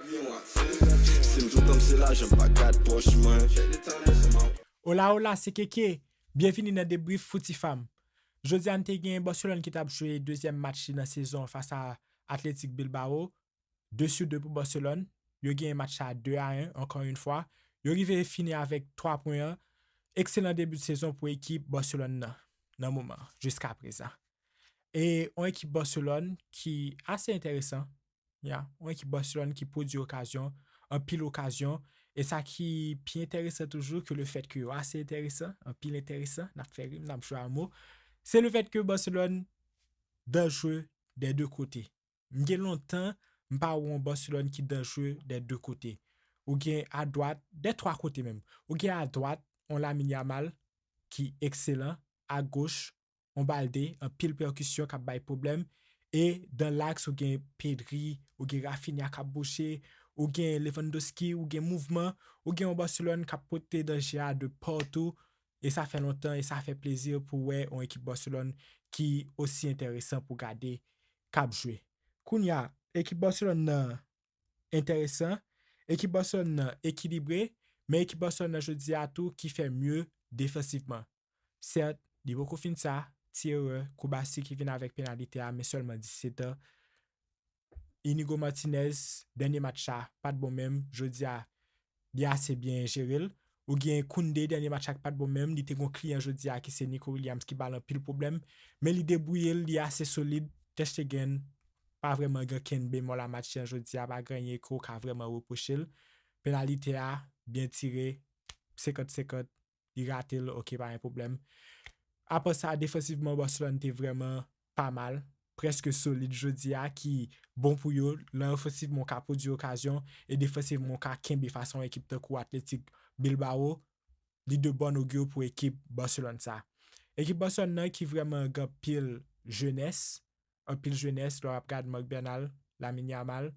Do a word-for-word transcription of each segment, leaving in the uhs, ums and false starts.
Si m toutan m se lajan, pa gad pòch mwen. Hola, hola, se Keke. Byenvini nan Debrief Fouti Fam. Jodi a n te gen Barcelone ki t ap jwe dezyèm match li nan sezon fas a Athletic Bilbao. De sur de pou Barcelone. Yo genyen match sa de a en, ankò yon fwa. Yo rive fini avèk twa pwen an. Ekselan debi de sezon pou ekip Barcelone nan, nan moman, jiska prezan. E yon ekip Barcelone ki ase enteresan. Ya, yon ekip Barcelone ki pwodui okazyon, anpil okazyon. E sa ki pi enteresan toujou ke le fèt ke yo ase enteresan, anpil enteresan, n ap fè rim, n ap jwe a mo, se le fèt ke Barcelone danjre dè de kote. M gen lontan m pa wè yon Barcelone ki danjre dè de kote. Ou gen adwat, dè twa kote menm. Ou gen adwat, yon Lamine Yamal ki ekselan, agoch, yon Balde, anpil pèkisyon k ap bay pwoblèm. E dan laks, ou gen Pedri, ou gen Raphinha k ap bouche, ou gen Lewandowski, ou gen mouvman, ou gen yon Barcelone k ap pote danje a de patou. E sa fè lontan, e sa fè plezi pou wè yon ekip Barcelone ki osi enteresan pou gade k ap jwe. Kounye a, ekip Barcelone nan enteresan, ekip Barcelone nan ekilibre, men ekip Barcelone nan jodi a tou ki fè mye defansivman. Sèt, li poko fin sa, ti erè, Koubasi ki vin avèk penalite a, men sèlman disèt an. Inigo Martinez, dènye match sa, pa t bon menm, jodi a, li ase byen jere l. Ou gen Koundé, dènye match la ki pa t bon menm, li te gon kliyan jodi a ki se Nico Williams ki ba l anpil pwoblèm, men li debouye l, li ase solid. Ter Stegen pa vrèman gen kenn bemòl a match lan jodi a, pa gen anyen ke w ka vrèman repwoche l. Penalite a, byen tire, senkant senkant, li rate l, oke, pa gen pwoblèm. Apa sa, defansivman, Barcelone te vrèman pa mal, prèske solid jodi a, ki bon pou yo. Lan ofansivman, w ka pwodui okazyon, e defansivman, w ka kenbe fas a yon ekip tankou Athletic Bilbao. Li de bon ogir pou ekip Barcelone sa. Ekip Barcelone nan ki vrèman gen anpil jenès, anpil jenès, lè w ap gad Marc Bernal, Lamine Yamal,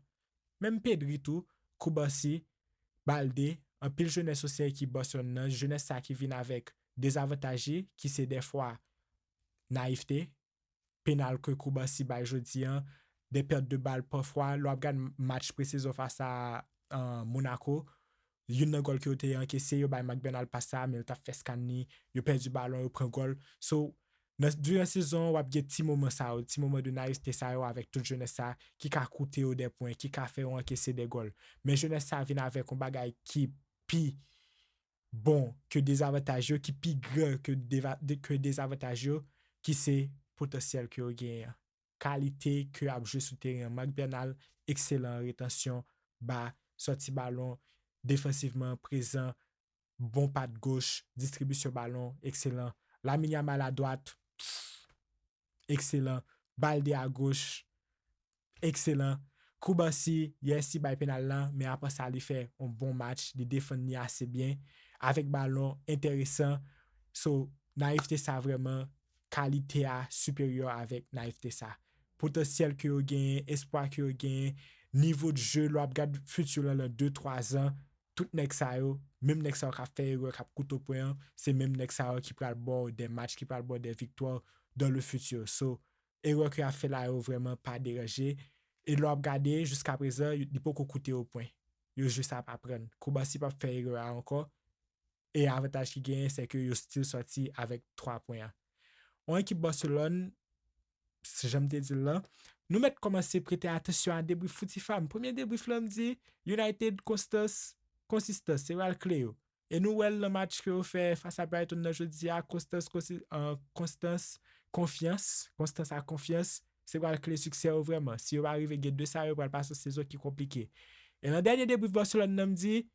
menm Pedri tou, Koubasi, Balde, anpil jenès osi ekip Barcelone nan, jenès sa ki vin avèk dezavantaj li, ki se dèfwa nayivte, penal ke Koubasi bay jodi a, de pèt de bal pafwa, lè w ap gad match presezon fas a uh, Monaco, youn nan gòl ke yo te ankese, yo bay Marc Bernal pas sa, men l t ap fè scan li, yo pèdi balon, yo pran gòl. So, nan, diran sezon, w ap gen ti moman sa yo, ti moman de nayivte sa yo avèk tout jenès sa ki ka koute yo de pwen, ki ka fè yo ankese de gòl. Men jenès sa vin avèk yon bagay ki pi bon ke dezavantaj yo, ki pi gran ke, deva, de, ke dezavantaj yo, ki se potansyèl ke yo genyen an. Kalite ke ap jwe sou teren an. Marc Bernal, ekselan, retansyon, ba, sòti balon, defansivman prezan, bon pat goch, distribisyon balon, ekselan. Lamine Yamal adwat, ekselan. Balde agoch, ekselan. Koubasi, yes, li bay penal lan, men apa sa, li fè yon bon match, li defann li ase byen, avèk balon, enteresan. So, nayivte sa vrèman, kalite a siperyè avèk nayivte sa. Potansyèl ke yo genyen, espwa ke yo genyen, nivo de jeu, lè w ap gad fiti lan, lan de, twa zan, tout nèg sa yo, menm nèg sa yo k ap fè erè, k ap koute pwen an, se menm nèg sa yo ki pral ba w de match, ki pral ba w de viktwa dans le futur. So, erè ke y ap fè la yo vrèman pa deranje. E lè w ap gade, jiska prezan, li poko koute yo pwen. Yo jis ap aprann. Koubasi p ap fè erè a ankò. E avantaj ki genyen, se ke yo still sòti avèk twa pwen an. Yon ekip Barcelone, se jan m te di l lan, nou mèt kòmanse prete atansyon a debrif Fouti Fam. Premye debrif lan, m di United, konstans, konsistans, se pral kle yo. E nou wè l nan match ke yo fè fas a Brighton nan jodi a, konstans, konsi, uh, konstans, konfyans, konstans ak konfyans, se pral kle siksè yo vrèman. Si yo pa rive gen de sa yo, pral pase yon sezon ki konplike. E nan dènye debrif Barcelone nan, m di,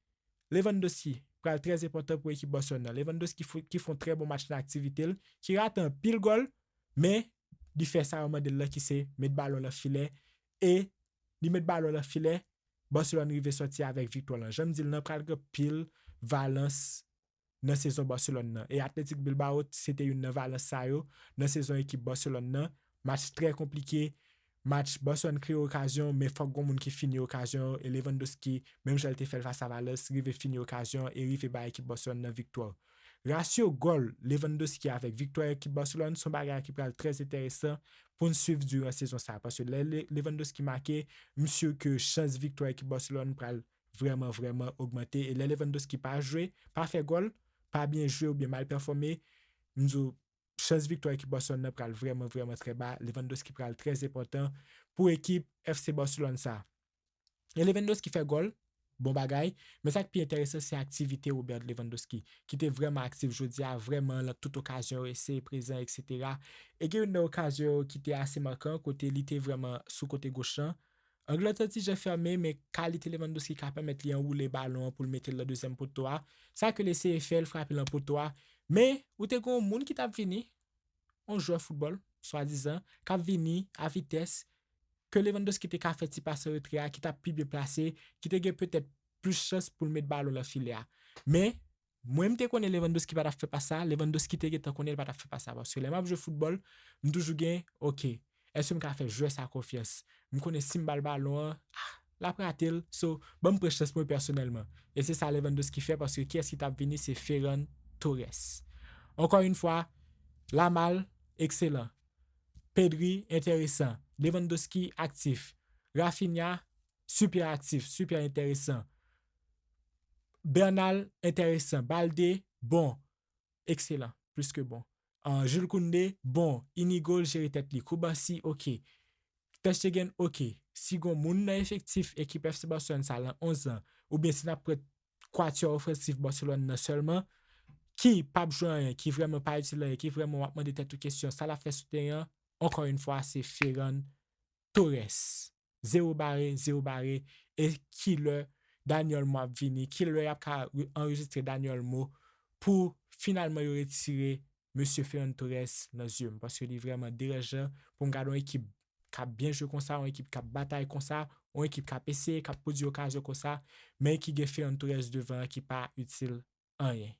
Lewandowski pral trè enpòtan pou ekip Barcelone nan. Lewandowski ki fè yon trè bon match nan aktivite l, ki rate anpil gòl, men li fè sa yo mande l lan ki se met balon nan filè, e li met balon nan filè, Barcelone rive sòti avèk viktwa lan. Jan m di l lan, pral gen pil valans nan sezon Barcelone nan. E Athletic Bilbao se te youn nan valans sa yo nan sezon ekip Barcelone nan. Match trè konplike, match Barcelone kreye okazyon, men fòk gon moun ki fini okazyon yo, e Lewandowski, menm jan l te fè l fas a Valence, rive fini okazyon e rive bay ekip Barcelone nan viktwa. Rasyo gòl Lewandowski avèk viktwa ekip Barcelone se yon bagay ki pral trè enteresan pou n swiv diran sezon sa. Paske lè Le- Lewandowski make, m si ke chans viktwa ekip Barcelone pral vrèman, vrèman ogmante. E lè Lewandowski pa jwe, pa fè gòl, pa byen jwe oubyen mal pèfòme, m di w, chans viktwa ekip Barcelone nan pral vrèman, vrèman trè ba. Lewandowski pral trè enpòtan pou ekip F C Barcelone sa. E Lewandowski fè gòl, bon bagay. Men sa k pi enteresan, se aktivite Robert Lewandowski, ki te vrèman aktif jodi a, vrèman lan tout okazyon yo, eseye prezan, etsetera. E gen youn nan okazyon yo ki te ase makan, kote li te vrèman sou kote goch lan. Ang lan te ti jan fèmen, men kalite Lewandowski ka pèmèt li anwoule balon an pou l mete l nan dezyèm poto a. Sa ke l eseye fè, l frape l nan poto a. Men, ou te gen yon moun ki t ap vini, yon jwè foutbòl, swadizan, k ap vini a vitès, ke Lewandowski te ka fè ti pas an retrè a, ki t ap pi byen plase, ki te gen petèt plis chans pou l met balon nan filè a. Men, mwen, m te konnen Lewandowski pa t ap fè pas sa, Lewandowski te gentan konnen l pa t ap fè pas sa, paske lè m ap jwe foutbòl, m toujou gen, oke, èske m ka fè jwè sa konfyans? M konnen si m ba l balon an, ah, l ap rate l, so, ban m pran chans mwen pèsonèlman. E se sa Lewandowski fè, paske kiyès ki t ap vini, se Ferran Torres. Ankò yon fwa, Lamal, ekselan. Pedri, enteresan. Lewandowski, aktif. Raphinha, sipè aktif, sipè enteresan. Bernal, enteresan. Balde, bon. Ekselan, plis ke bon. Uh, Jules Koundé, bon. Inigo, l jere tèt li. Koubansi, oke. Ter Stegen, oke. Si gon moun nan efektif ekip F C Barcelone sa lan onz lan, oubyen si n ap pran kwatè ofansif Barcelone nan sèlman, ki p ap jwe anyen, ki vrèman pa itil anyen, ki vrèman w ap mande tèt ou kesyon, sa l ap fè sou teren an, ankò yon fwa, se Ferran Torres. Zewo bare, zewo bare, e kilè Dani Olmo ap vini, kilè y ap ka re- anrejistre Dani Olmo pou finalman yo retire mesye Ferran Torres nan zye m, paske li vrèman deranjan pou m gade yon ekip k ap byen jwe konsa, yon ekip k ap batay konsa, yon ekip k ap eseye, k ap pwodui okazyon konsa, men ki gen Ferran Torres devan an ki pa itil anyen.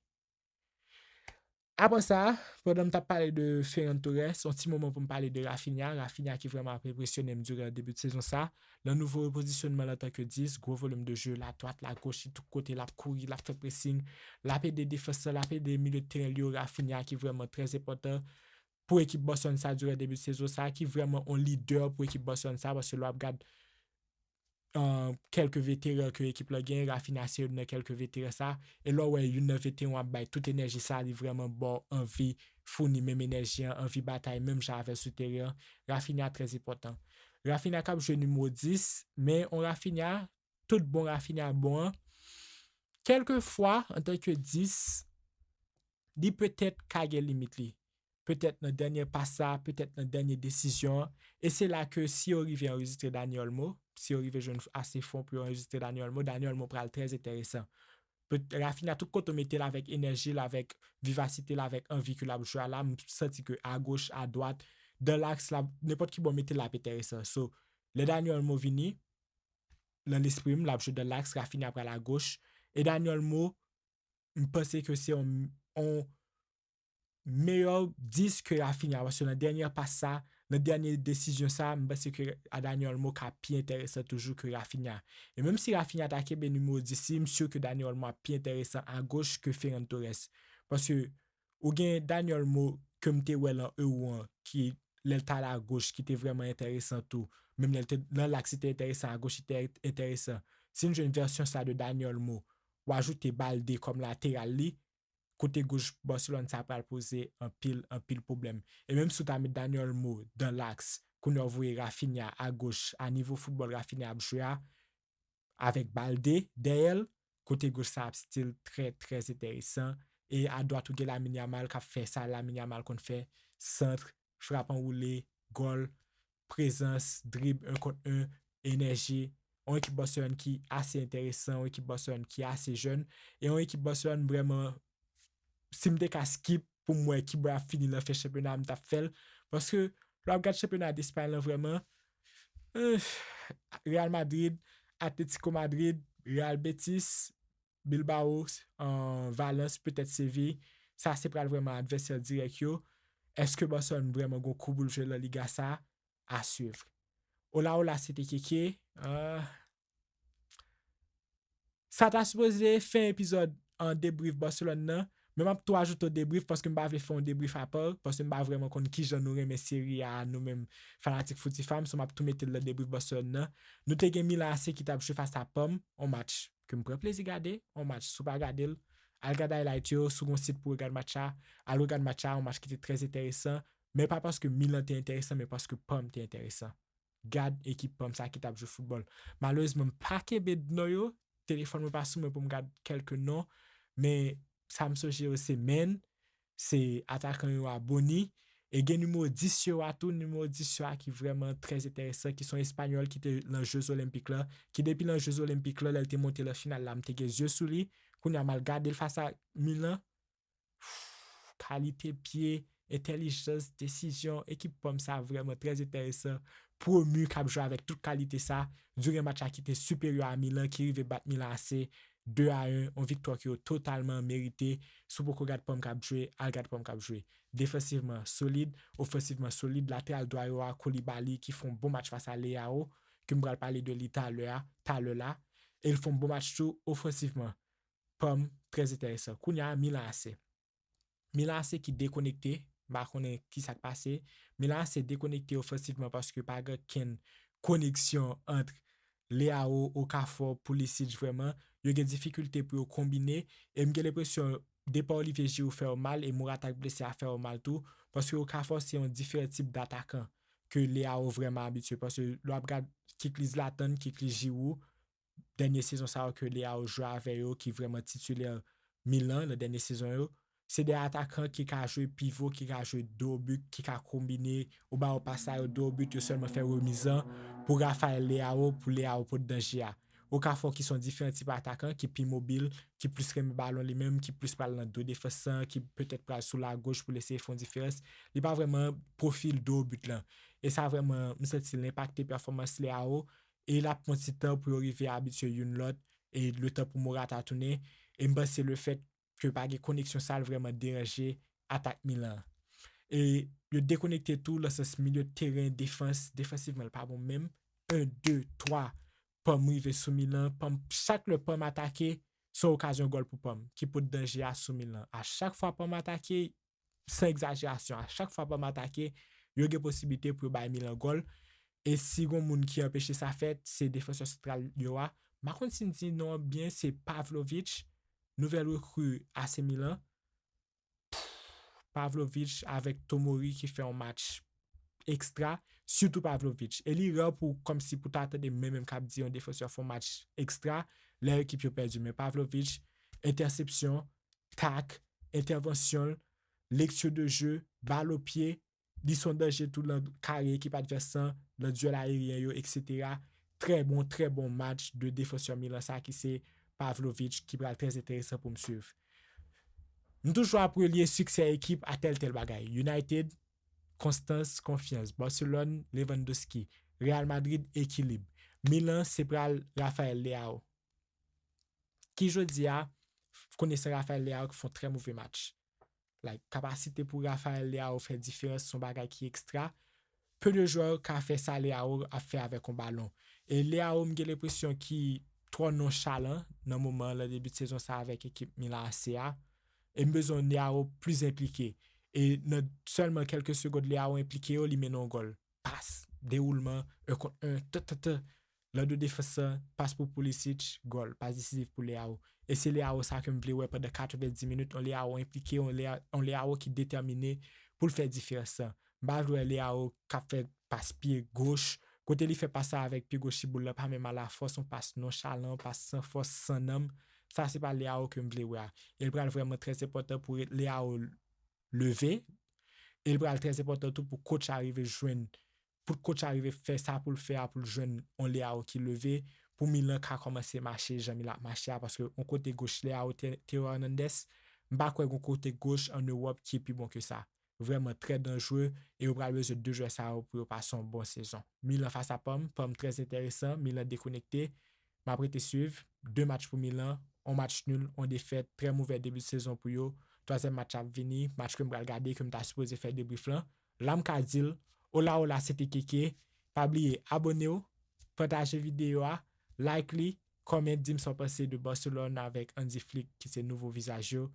Apre sa, pandan m t ap pale de Ferran Torres, yon ti moman pou m pale de Raphinha. Raphinha ki vrèman ap enpresyone m diran debi de sezon sa. Nan nouvo repozisyonman l antanke dis, gwo volim de jwe, ladwat, lagoch, li tout kote, l ap kouri, l ap fè presing, l ap ede defans lan, l ap ede milye de teren li yo. Raphinha ki vrèman trè enpòtan pou ekip Barcelone sa diran debi de sezon sa, ki vrèman yon lidè pou ekip Barcelone sa, paske lè w ap gad uh, kèlke veteran ke ekip la gen, Raphinha se youn nan kèlke veteran sa. E lè w wè youn nan veteran w ap bay tout enèji sa, li vrèman ba w anvi founi menm enèji an, anvi batay menm jan avè l sou teren an. Raphinha trè enpòtan. Raphinha k ap jwe nimewo dis, men yon Raphinha, tout bon Raphinha bon an, kèlkefwa, antanke dis, li petèt ka gen limit li. Petèt nan dènye pas sa, petèt nan dènye desizyon an. E se la ke si yo rive anrejistre Dani Olmo, si yo rive jwenn ase fon pou yo anrejistre Dani Olmo, Dani Olmo pral trè enteresan. Pe- Raphinha, tout kote w mete l avèk enèji l, avèk vivasite l, avèk anvi ke l ap jwe a la, m santi ke agoch, adwat, dan laks la, nenpòt ki bò w mete l ap enteresan. So, lè Dani Olmo vini, nan lespri m, l ap jwe dan laks, Raphinha pral agoch. E Dani Olmo, m panse ke se yon, yon meyè dis ke Raphinha, paske nan dènye pas sa, nan dènye desizyon sa, m panse ke a Dani Olmo ka pi enteresan toujou ke Raphinha. E menm si Raphinha ta kenbe nimewo dis li, m si ke Dani Olmo ap pi enteresan agoch ke Ferran Torres. Paske ou gen Dani Olmo ke m te wè lan Euro an, ki lè l t al agoch, ki te vrèman enteresan tou. Menm lè l te lan laks, li te enteresan, agoch, li te enteresan. Si n jwenn vèsyon sa de Dani Olmo, w ajoute Balde kòm lateral li, kote goch Barcelone sa pral poze anpil, anpil pwoblèm. E menm si w ta met Dani Olmo dan laks, kounye a w voye Raphinha agoch, a nivo foutbòl Raphinha ap jwe a, avèk Balde dèyè l, kote goch sa ap still trè, trè enteresan. E adwat ou gen Lamine Yamal k ap fè sa Lamine Yamal konn fè, sant, frap anwoule, gòl, prezans, drib, un kont un, enèji. Yon ekip Barcelone ki ase enteresan, yon ekip Barcelone ki ase jèn, e yon ekip Barcelone vrèman, si m te ka skip pou m wè ki bò y ap fini lan fen chanpyona a, m t ap fè l. Paske lè w ap gad chanpyona Despay lan vrèman, eh, Real Madrid, Atletico Madrid, Real Betis, Bilbao, uh, Valence, petèt Seville, sa se pral vrèman advèsè dirèk yo. Èske Barcelone vrèman gon kou pou l jwe La Liga sa? A suivre. Hola, hola, se te Keke. Uh, sa ta sipoze fè epizòd an debrief Barcelone nan, Men m ap tou ajoute yon debrief paske m pa vle fè yon debrief apa, paske m pa vrèman konn kijan nou renmen seri a, nou menm fanatik Foutifam, so m ap tou mete l nan debrief Barcelone nan. Nou te gen Milan A C ki t ap jwe fas a Parme, yon match ke m pran plezi gade, yon match si w pa gade l, al gade highlight yo, si w gen yon sit pou w gade match la, al gade match la, yon match ki te trè enteresan, men pa paske Milan te enteresan, men paske Parme te enteresan. Gad ekip Parme sa ki t ap jwe foutbòl. Malerezman, m pa kenbe non yo, telefòn mwen pa sou mwen pou m gad kèlke non, men sa m sonje yo se Men, se atakan yo a Bony, e gen nimewo dis yo a tou, nimewo dis yo a ki vrèman trè enteresan, ki se yon Espanyòl ki te nan Jeux Olympiques la, ki depi nan Jeux Olympiques la, lè l te monte nan final la, m te gen zye sou li, kounye a m al gade l fas a Milan, kalite pye, entèlijans, desizyon, ekip Parme sa vrèman trè enteresan. Promu k ap jwe avèk tout kalite sa, durant match la ki te siperyè a Milan, ki rive bat Milan A C de a en, yon viktwa ki yo totalman merite. Si w poko gad Parme k ap jwe, al gad Parme k ap jwe. Defansivman solid, ofansivman solid, lateral dwa yo a Koulibaly ki fè yon bon match fas a Leao, ke m pral pale de li talè a, talè la, e l fè yon bon match tou ofansivman. Parme, trè enteresan. Kounye a, Milan A C. Milan A C ki dekonekte, m pa konnen ki sa k pase. Milan A C dekonekte ofansivman paske pa gen kenn koneksyon ant Leao, Okafor, Pulisic vrèman. Yo gen difikilte pou yo konbine. E m gen lenpresyon depa Olivier Giroud fè yo mal e Morata k blese a fè yo mal tou. Paske Okafor se yon diferan tip datakan ke Leao vrèman abitye. Paske lè w ap gad kikli Zlatan, kikli Giroud, dènye sezon sa yo ke Leao jwe avè yo, ki vrèman titilè Milan nan dènye sezon yo, se de atakan ki ka jwe pivo, ki ka jwe do but, ki ka konbine, ou ba yo pas sa yo do but, yo sèlman fè remizan pou Rafael Leao, pou Leao pot danje a. Okafor ki se yon diferan tip atakan, ki pi mobil, ki plis renmen balon li menm, ki plis pral nan do defans lan, ki petèt pral sou lagoch pou l eseye fè yon diferans. Li pa vrèman pwofil do but lan. E sa vrèman, m santi l enpakte pèfòmans Leao, e l ap pran ti tan pou yo rive abitye youn lòt, e letan pou Morata tounen, e m panse lefèt ke pa gen koneksyon sa l vrèman deranje atak Milan an. E yo dekonekte tou nan sans milye teren, defans, defansivman l pa bon menm. En, de, twa, Parme rive sou Milan, Parme, chak lè Parme atake, se yon okazyon gòl pou Parme, ki pot danje a sou Milan. A chak fwa Parme atake, san egzajerasyon, a chak fwa Parme atake, yo gen posiblite pou yo bay Milan gòl. E si gon moun ki anpeche sa fèt, se defansè santral yo a. M pa konn si m di non an byen, se Pavlovic, nouvèl rekri A C Milan. Pavlovic avèk Tomori ki fè yon match ekstra, sitou Pavlovic. E li ra pou, kòmsi pou ta tande mwen menm k ap di yon defansè fè yon match ekstra, lè ekip yo pèdi. Men Pavlovic, entèsepsyon, tak, entèvansyon l, lekti de je, bal o pye, li se yon danje tou nan kare ekip advès lan, nan dyèl ayeryen yo, etsetera. Trè bon, trè bon match de defansè Milan sa ki se Pavlovic ki pral trè enteresan pou m swiv. M toujou ap relye siksè ekip a tèl tèl bagay. United, konstans, konfyans. Barcelone, Lewandowski. Real Madrid, ekilib. Milan, se pral Rafael Leao. Ki jodi a, konesan Rafael Leao ki fè yon trè move match. Like, kapasite pou Rafael Leao fè diferans, se yon bagay ki ekstra. Pe de jwè ka fè sa Leao ap fè avèk yon balon. E Leao, m gen lenpresyon ki twò nonchalan nan moman an, nan debi sezon sa avèk ekip Milan A C a. E m bezwen Leao plis enplike. E nan sèlman kèlke segond Leao enplike yo, li mennen yon gòl. Pas, dewoulman, un kont un, t, t, t. Nan do defans lan, pas pou Pulisic, gòl, pas desizif pou Leao. E se Leao sa ke m vle wè pandan katrevenndis minit, yon Leao enplike, yon Lea-, yon Leao ki detèmine pou l fè diferans lan. M pa vle wè Leao k ap fè pas pye goch, kote li fè pas sa avèk pye goch li, boul lan pa menm al afòs, yon pas nonchalan, yon pas san fòs, san nanm. Sa se pa Leao ke m vle wè a. E l pral vrèman trè enpòtan pou Leao leve. E l pral trè enpòtan tou pou coach a rive jwenn, pou coach a rive fè sa pou l fè a, pou l jwenn yon Leao ki leve, pou Milan ka kòmanse mache jan Milan ap mache a, paske yon kote goch Leao, Te-, Theo Hernandez, m pa kwè gon kote goch an Ewòp ki pi bon ke sa. Vrèman trè danjre, e yo pral bezwen de jwè sa yo pou yo pase yon bon sezon. Milan fas a Parme, Parme trè enteresan, Milan dekonekte. M ap rete swiv. De match pou Milan, yon match nil, yon defèt, trè movè debi sezon pou yo. Twazyèm match ap vini, match ke m pral gade, ke m ta sipoze fè debrief lan. La m ka di l, ola ola, se te Keke. Pa bliye abòne w, pataje videyo a, like li, comment, di m sa w panse de Barcelone avèk Hansi Flick ki se nouvo vizaj yo.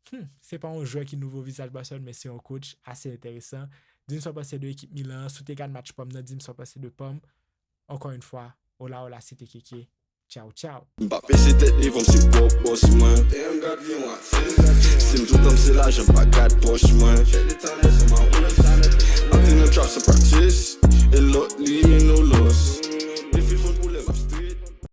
Hmm, se pa yon jwè ki nouvo vizaj Barcelone, men se yon coach ase enteresan. Di m sa w panse de ekip Milan an. Si w te gad match pa m nan, di m sa w panse de pa m. Encore une fois, hola, hola, c'était Keke. Ciao, ciao. M pa peze tèt devan m, se pwòp bòs mwen. Damn, gad vi yon atis. Si m toutan m se lajan, m pa gad pòch mwen. Check the time, that's on my winner time. I been in the trap, sa practice. E lòt li